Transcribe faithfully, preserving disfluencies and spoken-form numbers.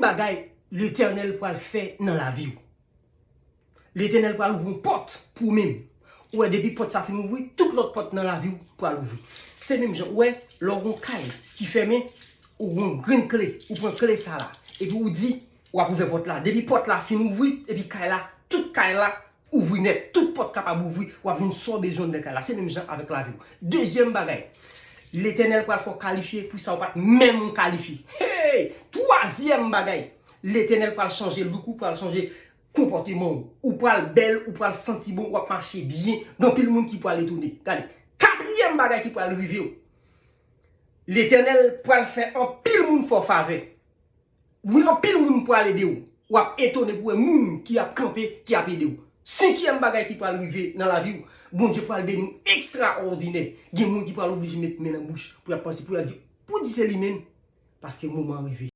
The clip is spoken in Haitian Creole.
Bagay Letènèl pral fè nan lavi w. Letènèl pral ouvri yon pòt pou ou menm. Ou wè, depi pòt sa fin ouvri, tout lòt pòt nan lavi w pral ouvri. Se menm jan, ou wè, lè w gen yon kay ki fèmen, ou gen yon grenn kle, ou pran kle sa la, epi ou di, w ap ouvè pòt la. Depi pòt la fin ouvri, epi kay la, tout kay la ouvri nèt, tout pòt kapab ouvri, w ap jwenn sa w bezwen anndan kay la. Se menm jan avèk lavi w. Dezyèm bagay, Letènèl pral fè w kalifye pou sa w pa t menm kalifye. Hey! Twazyèm bagay, Letènèl pral chanje look ou, pral chanje konpòteman w. Ou pral bèl, ou pral santi bon, w ap mache byen. Gen anpil moun ki pral etone. Gade, katriyèm bagay ki pral rive w, Letènèl pral fè anpil moun fè w favè. Wi, anpil moun pral ede w. W ap etone pou wè moun ki ap kanpe, ki ap ede w. Senkyèm bagay ki pral rive nan lavi w, Bondye pral beni w ekstraòdinè. Gen moun ki pral oblije met men nan bouch pou y ap panse, pou y ap di, pou di se li menm, paske moman an rive.